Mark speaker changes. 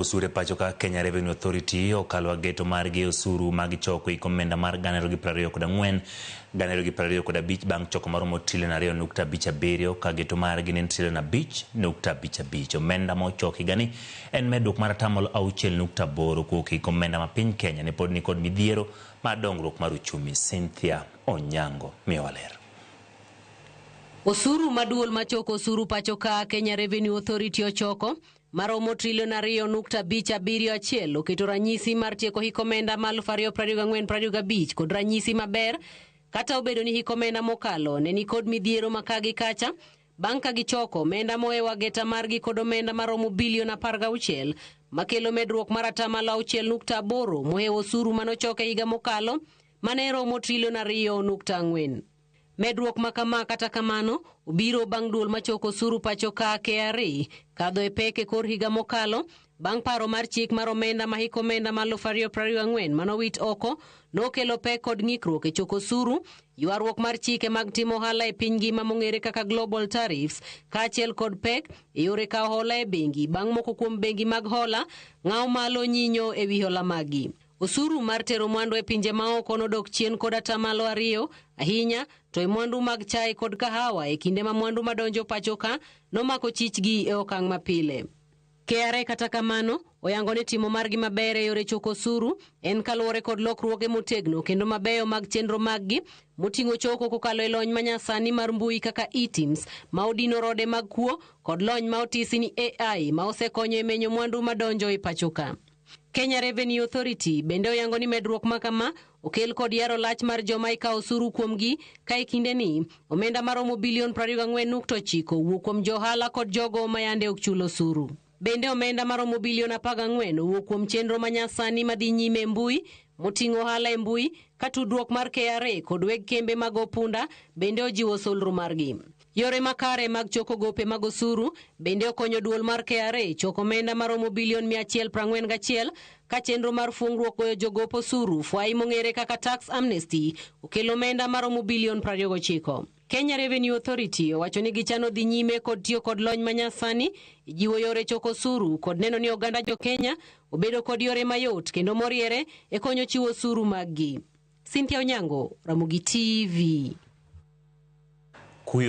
Speaker 1: Osuru e pacho ka Kenya Revenue Authority okalo ageto margi e osuru ma gichoko hik omenda mar 2024 2025 bang' choko maromo trilion 2.57 ka geto margi ne en trilion 5.55. Omenda ma ochok higani en medruok mar atamalo 6.8 kowuok hik omenda ma piny Kenya ne pod nikod midhiero mar dongruok mar uchumi. Cynthia Onyango miyowa ler.
Speaker 2: Osuru ma duol machoko osuru pacho ka Kenya Revenue Authority ochoko maromo trilion 2.571 oketo ranyisi mar tieko hik omenda ma 2024-2025 kod ranyisi maber kata obedo ni hik omenda mokalo ne nikod midhiero ma ka gi kacha bang' ka gichoko omenda mohewo ageta margi kod omenda maromo bilion 16 makelo medruok mar atamalo 6.8 mohewo osuru manochok e higa mokalo mane romo trilion 2.4. Medruok ma kama kata kamano obiro bang' duol machoko osuru pacho ka KRA kadho e pek e kor higa mokalo bang' paro mar chik mar omenda ma hik omenda ma 2024 manowit oko nokelo pek kod ng'ikruok e choko osuru, ywaruok mar chike mag timo ohala e piny ngima mong'ere kaka global tariffs kaachiel kod pek e yore kawo hola e bengi bang' moko kuom bengi mag hola ng'awo malo nyinyo e wi hola maggi. Osuru mar tero mwandu e pinje maoko nodok chien kod atamalo 2 ahinya to e mwandu mag chae kod kahawa e kinde ma mwandu madonjo pacho ka nomako chichgi e okang' mapile. KRA kata kamano oyango ni timo margi maber e yore choko osuru en kaluwore kod lokruoge motegno kendo mabeyo mag chenro maggi moting'o choko kokalo e lony manyasani mar mbui kaka eTIMS ma odino rode mag kuo kod lony ma otisi ni AI ma osekonyo e menyo mwandu madonjo e pacho ka. Kenya Revenue Authority bende oyango ni medruok ma kama okel kod yaro lach mar joma ikawo osuru kuomgi ka e kindeni omenda maromo bilion 24.9 owuok kuom johala kod jogo ma yande ok chul osuru. Bende omenda maromo bilion 14 owuok kuom chenro manyasani madhi nyime e mbui moting'o ohala e mbui ka tudruok mar KRA kod weg kembe mag opunda bende ojiwo solro margi. Yore makare mag choko gope mag osuru bende okonyo duol mar KRA choko omenda maromo bilion 141 ka chenro mar fuongruok goyo jogop osuru fwai mong'ere kaka tax amnesty okelo omenda maromo bilion 29. Kenya Revenue Authority owacho ni gichano dhi nyime kod tiyo kod lony manyasani e jiwo yore choko osuru kod neno ni oganda jo Kenya obedo kod yore mayot kendo moriere e konyo chiwo osuru maggi. Cynthia Onyango, Ramogi TV.
Speaker 1: Kuyo.